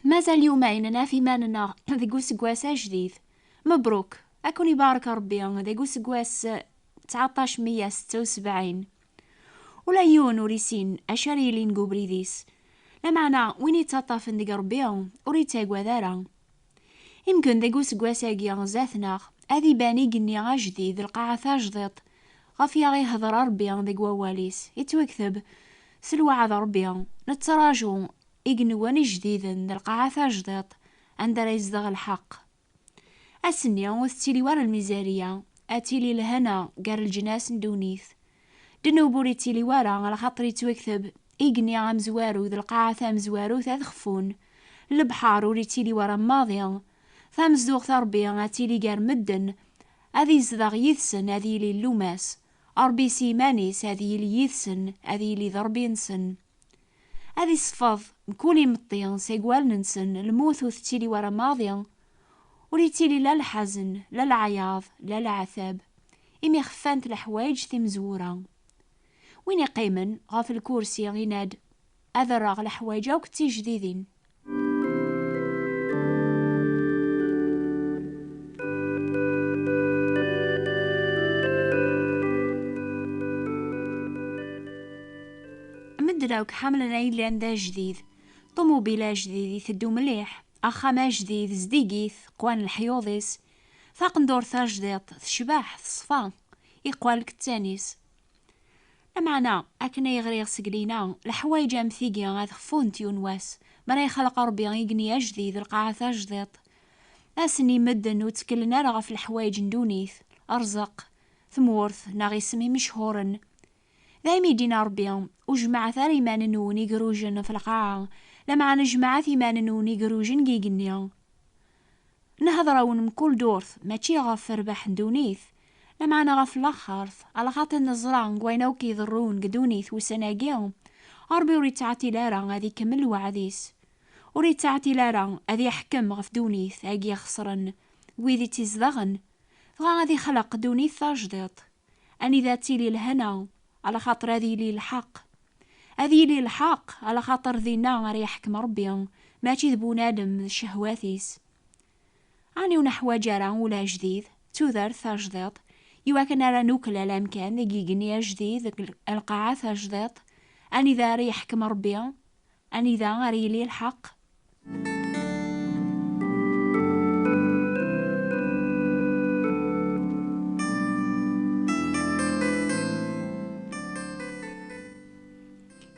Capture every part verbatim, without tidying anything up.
Mazal yumayen naf iman-nneɣ deg useggas ajdid. Mebruk, ad ken-ibarek Ṛebbi deg useggas tseɛṭac meyya setta u sebɛin. Ula yiwen ur issin acu ara yilin deg ubrid-is. Lameɛna win yettaṭṭafen deg Ṛebbi ur yettagad ara. Imken deg useggas-agi zdat-neɣ ad iban igenni ajdid d lqaɛa tajdiṭ ɣef i aɣ-ihder Ṛebbi deg wawal-is. Ittwakteb s lweɛd Ṛebbi, nettraǧu igenwen ijdiden d lqaɛa tajdiṭ anda ara yezdeɣ lḥeqq. Ass-nni ur tettili wara lmizariya, ad tili lehna gar leǧnas n ddunit. Ddnub ur ittili wara, alaxaṭer ittwakteb igenni amezwaru d lqaɛa tamezwarut ad xeffun. Lebḥer ur ittili wara maḍi. Tamezduɣt a Ṛebbi ad tili gar medden, ad izdeɣ yid-sen, ad yili Llumas. Ṛebbi s yiman-is ad yili yid-sen, ad yili d Ṛebbi-nsen. Ad isfeḍ mkul imeṭṭi seg wallen-nsen, lmut ur tettili wara maḍi, ur ittili la lḥazen, la leɛyaḍ, la leɛtab, imi xfant leḥwayeǧ timezwura. Win iqqimen ɣef lkursi yenna-d, ad rreɣ leḥwayeǧ akk d tijdidin. Medden akk ḥemmlen ayen yellan d ajdid. Ṭumubil ajdid iteddu mliḥ, axxam ajdid zeddigit, qwan leḥyuḍ-is, taqendurt tajdiṭ tecbeḥ, teṣfa, iqwa lkettan-is. Lameɛna, akken ay ɣriɣ seg lina, leḥwayeǧ am tigi ad xfunt yiwen wass, mi ara yexleq Ṛebbi igenni ajdid, lqaɛa tajdiṭ. Ass-nni medden ur tteklen ara ɣef leḥwayeǧ n ddunit, rrzeq, tmurt, neɣ isem imechuren. Daymi i d-yenna Ṛebbi, ur jemmɛet ara iman-nwen igrujen ɣef lqaɛa, lameɛna jemmɛet iman-nwen igrujen deg igenni. Nehder-awen mkul ddurt, mačči ɣef rrbeḥ n ddunit, lameɛna ɣef laxert, alaxaṭer neẓra deg wayen akk iḍerrun deg ddunit wussan-agi, Ṛebbi ur yettɛeṭṭil ara ad ikemmel lweɛd-is. Ur yettɛeṭṭil ara ad yeḥkem ɣef ddunit-agi ixesren, wid i tt-izedɣen, dɣa ad ixleq ddunit tajdiṭ, anida ad tili lehna, alaxaṭer ad yili lḥeqq. Ad yili lḥeqq, alaxaṭer dinna ara yeḥkem Ṛebbi, mačči d bunadem d ccehwat-is. Ɛni ur neḥwaǧ ara ul ajdid, d tudert tajdiṭ, iwakken ara nuklal amkan deg igenni ajdid, deg lqaɛa tajdiṭ, anida ara yeḥkem Ṛebbi, anida ara yili lḥeqq?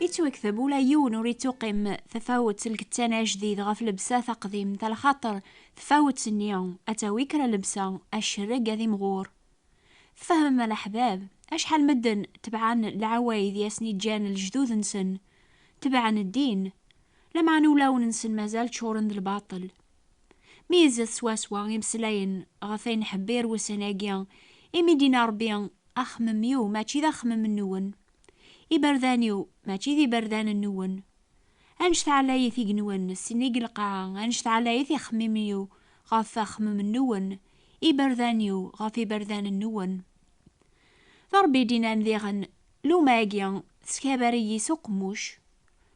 Ittwakteb ula yiwen ur ittuqim tafawet n lkettan ajdid ɣef lebsa taqdimt, alaxaṭer tafawet-nni ad tawi kra lebsa, acerreg ad imɣur. Tfehmem a leḥbab, acḥal medden tebɛen lɛawayd i asen-iǧǧan lejdud-nsen, tebɛen ddin, lameɛna ulawen-nsen mazal ččuren d lbaṭel. Meyyzet swaswa imeslayen ɣef ayen ḥbir wussan-agi, imi d-yenna Ṛebbi, axemmem-iw mačči d axemmem-nwen, iberdan-iw mačči d iberdan-nwen. Annect ɛlayit igenwen, sennig lqaɛa, annect ɛlayit ixemmimen-iw ɣef axemmem-nwen, iberdan-iw ɣef iberdan-nwen. D Ṛebbi i d-innan diɣen, luma-agi teskabar-iyi s uqemmuc,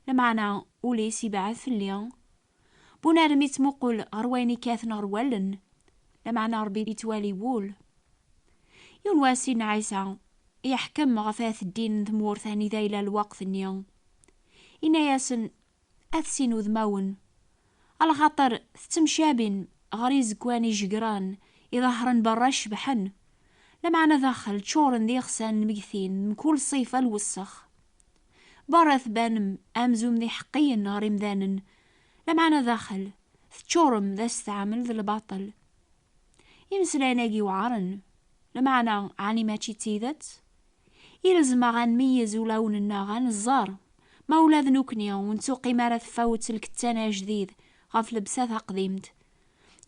lameɛna ul-is ibɛed fell-i. Bunadem ittmuqul ɣer wayen ikkaten ɣer wallen, lameɛna Ṛebbi yettwali wul. Yiwen wass, Sidna Ɛisa yeḥkem ɣef at ddin n tmurt anida yella lweqt-nni. Inna-yasen, a sin udmawen, alaxaṭer tettemcabin ɣer izeggan ijegran, iḍehren berra cebḥen, lameɛna daxel ččuren d iɣsan lmegtin, mkul ṣṣifa lwessex. Berra tbanem amzun d iḥeqqiyen ɣer imdanen, lameɛna daxel teččurem d asteɛmel d lbaṭel. Imeslayen-agi weɛren, lameɛna ɛni mačči d tidet? Ilzem-aɣ ad nmeyyez ulawen-nneɣ, ad neẓẓar ma ula d nekkni ur nettuqim ara tfawet n lkettan ajdid ɣef lebsa taqdimt.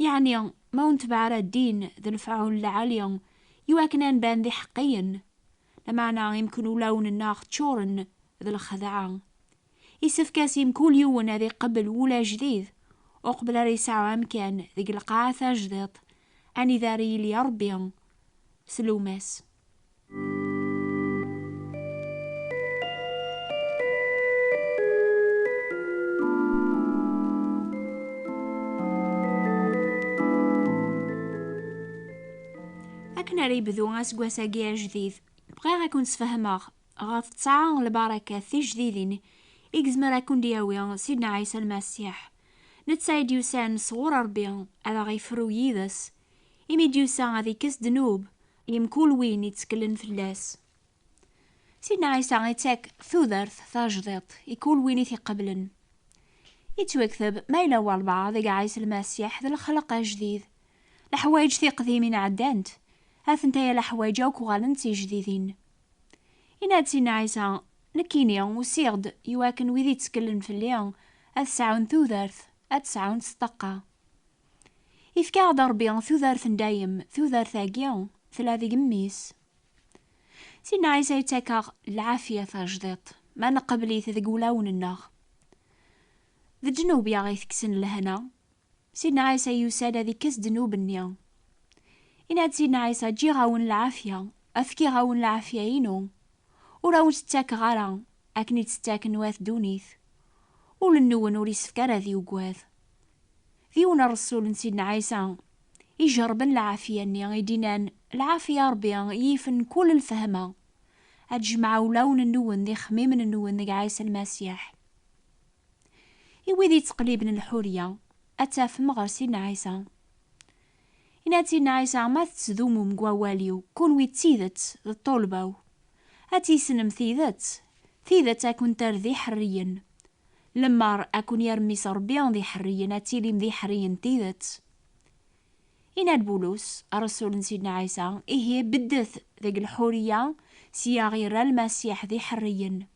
Yeɛni, ma ur netbeɛ ara ddin d lefɛul lɛali, iwakken ad nban d iḥeqqiyen. Lameɛna imken ulawen-nneɣ ččuren d lxedɛa. Isefk-as i mkul yiwen ad iqebbel ul ajdid, uqbel ara yesɛu amkan deg lqaɛa tajdiṭ, anida ara yili Ṛebbi s luma-s. Akken ara yebdu aseggas-agi ajdid, bɣiɣ ad ken-sfehmeɣ ɣef ttɛa n lbarakat tijdidin i yezmer ad ken-d-yawi Sidna Ɛisa Lmasiḥ. Netta i d-yusan sɣur Ṛebbi ad aɣ-ifru yid-s, imi d-yusa ad ikkes ddnub i mkul win itteklen fell-as. Sidna Ɛisa ittak tudert tajdiṭ i kul win i t-iqeblen. Yettwakteb ma yella walbeɛḍ deg Ɛisa Lmasiḥ d lexleq ajdid. Leḥwayeǧ tiqdimin ɛeddant, atenta leḥwayeǧ akk uɣalent d tijdidin. Yenna-d Sidna Ɛisa: "Nekkini usiɣ-d iwakken wid itteklen fell-i ad sɛun tudert, ad sɛun s ṭṭaqa." Ifka-aɣ-d Ṛebbi tudert n dayem, tudert-agi tella deg Mmi-s. Sidna Ɛisa yettak-aɣ lɛafya tajdiṭ, ma nqebl-it deg wulawen-nneɣ. D ddnub i aɣ-itekksen lehna. Sidna Ɛisa yusa-d ad ikkes ddnub-nni. Yenna-d Sidna Ɛisa: "Ǧǧiɣ-awen lɛafya, fkiɣ-awen lɛafya-inu. Ur awen-tt-ttakeɣ ara akken i tt-ttaken wat ddunit. Ul-nwen ur yessefk ara ad yugad." D yiwen n Ṛṛsul n Sidna Ɛisa ijerrben lɛafya-nni i d-innan: "Lɛafya Ṛebbi yifen kul lfehma, ad jemɛeɣ ulawen-nwen d ixemmimen-nwen deg Ɛisa Lmasiḥ." I wid yettqelliben lḥuriya, ad tafem ɣer Sidna Ɛisa. Yenna-d Sidna Ɛisa: "Ma tettdumum deg wawal-iw, kunwi d tidet d ṭṭulba-w, ad tissnem tidet, tidet ad ken-terr d iḥerriyen. Lemmer ad ken-yerr Mmi-s Ṛebbi d iḥerriyen, ad tilim d iḥerriyen n tidet." Yenna-d Bulus, ṛṛsul n Sidna Ɛisa: "Ihi beddet deg lḥuriya, sya ɣ-irra Lmasiḥ d iḥerriyen."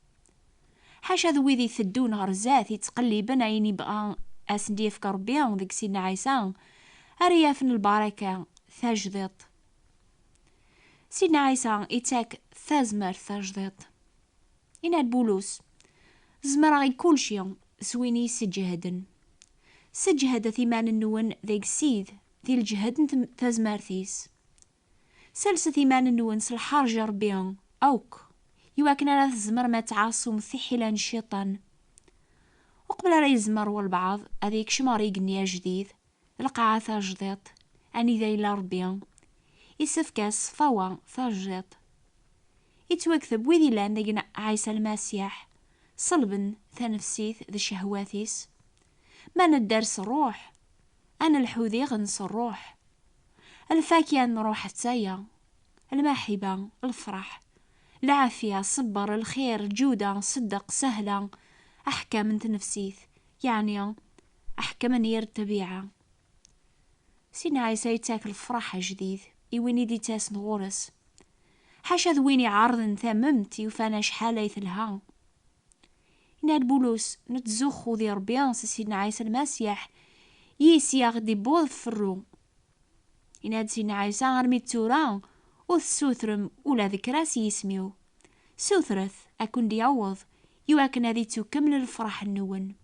Ḥaca d wid iteddun ɣer zdat, yettqelliben ayen yebɣa ad sen-d-yefk Ṛebbi deg Sidna Ɛisa, ara yafen lbaraka tajdiṭ. Sidna Ɛisa ittak tazmert tajdiṭ. Yenna-d Bulus: "Zemreɣ i kulci s win i yi-sseǧhden." Sseǧhdet iman-nwen deg Ssid, di lǧehd n tem-, tazmert-is. Selset iman-nwen s lḥerǧ n Ṛebbi akk, iwakken ara tzemrem ad tɛaṣum tiḥila n cciṭan. Uqbel ara yezmer walbeɛḍ ad yekcem ɣer igenni ajdid, d lqaɛa tajdiṭ, anida yella Ṛebbi, isefk-as ṣṣfawa tajdiṭ. Yettwakteb wid illan deg Ɛisa Lmasiḥ, ṣelben tanefsit d ccehwat-is. Ma nedder s ṛṛuḥ, ad nelḥu diɣen s ṛṛuḥ. Lfakya n ṛṛuḥ d taya: lmaḥiba, lefṛaḥ, lɛafya, ṣṣber, lxir, lǧuda, ṣṣeddeq, sahla, aḥkam n tnefsit, yeɛni aḥkam n yir ṭṭbiɛa. Sidna Ɛisa yettak lefṛaḥ ajdid i win i d-ittasen ɣur-s. Ḥaca d win iɛerḍen tamemt yufan acḥal ay telha. Yenna-d Bulus: "Nettzuxxu di Ṛebbi s Sidna Ɛisa Lmasiḥ, yis i aɣ-d-iwweḍ ferru." Yenna-d Sidna Ɛisa: "Armi d tura ur tessutrem ula d kra s yisem-iw. Sutret, ad ken-d-yaweḍ, iwakken ad ittukemmel lefṛaḥ-nwen."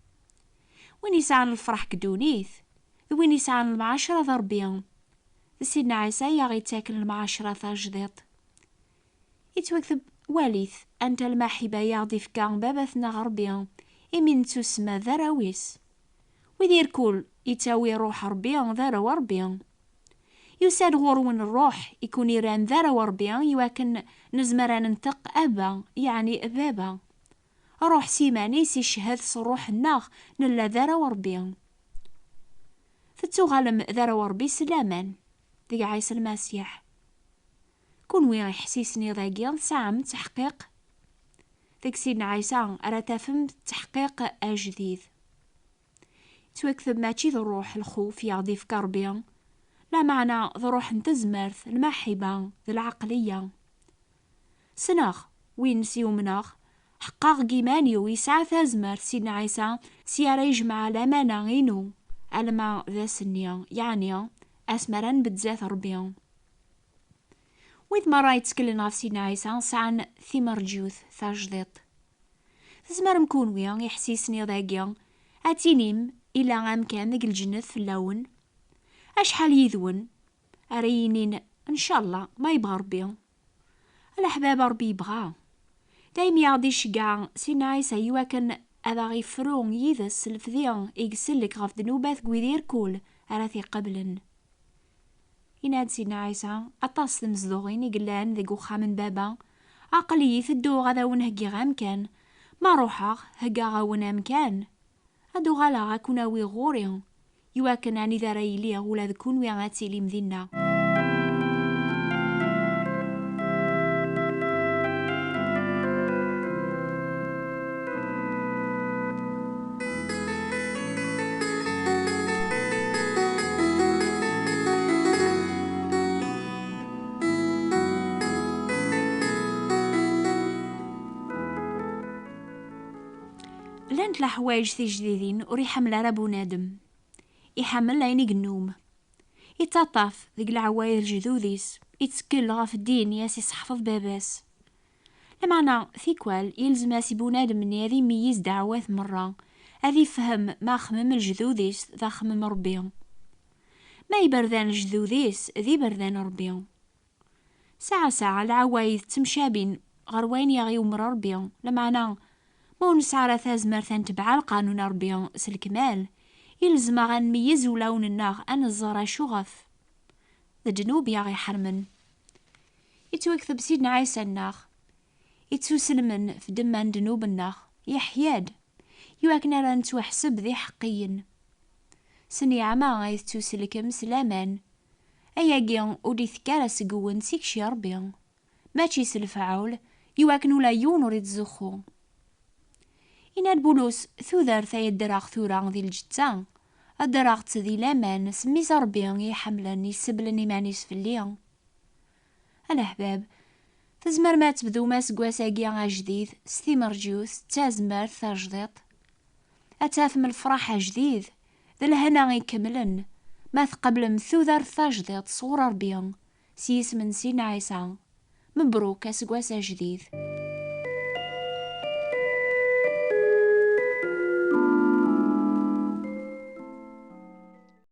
Win yesɛan lefṛaḥ deg ddunit, d win yesɛan lemɛacra d Ṛebbi. D Sidna Ɛisa i aɣ-ittaken lemɛacra tajdiṭ. Yettwakteb: "Walit anta lmaḥiba i aɣ-d-ifka Baba-tneɣ Ṛebbi, imi nettusemma d arraw-is." Wid irkul yettawi Ṛṛuḥ Ṛebbi d arraw Ṛebbi. Yusa-d ɣur-wen Ṛṛuḥ i kun-iran d arraw Ṛebbi, iwakken nezmer ad nenṭeq Abba, yeɛni Baba. Ṛṛuḥ s iman-is icehhed s ṛṛuḥ-nneɣ nella d arraw Ṛebbi. Tettuɣalem d arraw Ṛebbi s laman deg Ɛisa Lmasiḥ. Kunwi iḥessisen iḍ-agi tesɛam ttaḥqiq. Deg Sidna Ɛisa ara tafem ttaḥqiq ajdid. Yettwakteb mačči d ṛṛuḥ lxuf i aɣ-d-ifka Ṛebbi, lameɛna d ṛṛuḥ n tezmert, lmaḥiba d lɛeqliya. Ssneɣ win s yumneɣ, ḥeqqeɣ deg iman-iw yesɛa tazmert Sidna Ɛisa, si ara yejmeɛ lamana-inu alma d ass-nni, yeɛni asmi ara nbedd zdat Ṛebbi. Wid merra yetteklen ɣef Sidna Ɛisa sɛan timerǧiwt tajdiṭ. Tzemrem kunwi iḥessisen iḍ-agi ad tinim ila amkan deg lǧennet fell-awen? Acḥal yid-wen ara yinin: "Ncallah, ma yebɣa Ṛebbi"? Leḥbab, Ṛebbi yebɣa. Daymi i aɣ-d-iceggeɛ Sidna Ɛisa iwakken ad aɣ-ifru yid-s s lefdi i isellek ɣef ddnubat n wid irkul ara t-iqeblen. Yenna-d Sidna Ɛisa: "Aṭas tmezduɣin i yellan deg uxxam n Baba. Aql-iyi tedduɣ ad awen-heggiɣ amkan. Ma ruḥeɣ, heggaɣ-awen amkan. Ad uɣaleɣ ad kun-awiɣ ɣur-i, iwakken anida ara iliɣ ula d kunwi ad tilim dinna." Llant leḥwayeǧ tijdidin ur iḥemmel ara bunadem. Iḥemmel ayen i yennum. Ittaṭṭaf deg leɛwayed lejdud-is, ittkel ɣef ddin i as-iseḥfeḍ baba-s. Lameɛna, tikwal, yelzem-as i bunadem-nni ad imeyyez ddeɛwat merra, ad ifhem ma axemmem lejdud-is d axemmem Ṛebbi. Ma iberdan lejdud-is d iberdan Ṛebbi. Saɛa saɛa, leɛwayed ttemcabin ɣer wayen i aɣ-iwmer Ṛebbi, lameɛna, ma ur nesɛi ara tazmert ad netbeɛ lqanun n Ṛebbi s lekmal, ilzem-aɣ ad nmeyyez ulawen-nneɣ, ad neẓẓer acu ɣef. D ddnub i aɣ-iḥermen. Ittwakteb Sidna Ɛisa-nneɣ, ittuselmen f ddemma n ddnub-nneɣ, yeḥya-d, iwakken ara nettwaḥseb d iḥeqqiyen. S nniɛma ay tettuselkem s laman. Ayagi ur d-itekk ara seg-wen, s ikci Ṛebbi, mačči s lefɛul, iwakken ula yiwen ur ittzuxxu. Yenna-d Bulus: "Tudert ay ddreɣ tura di lǧetta, ad ddreɣ-tt di laman, s mmi-s Ṛebbi i iḥemmlen, iseblen iman-is fell-i." A leḥbab, tzemrem ad tebdum aseggas-agi ajdid s timerǧiwt, d tazmert tajdiṭ. Ad tafem lefraḥ ajdid, d lehna ikemlen, ma tqeblem tudert tajdiṭ sɣur Ṛebbi, s yisem n Sidna Ɛisa. Mebruk aseggas ajdid.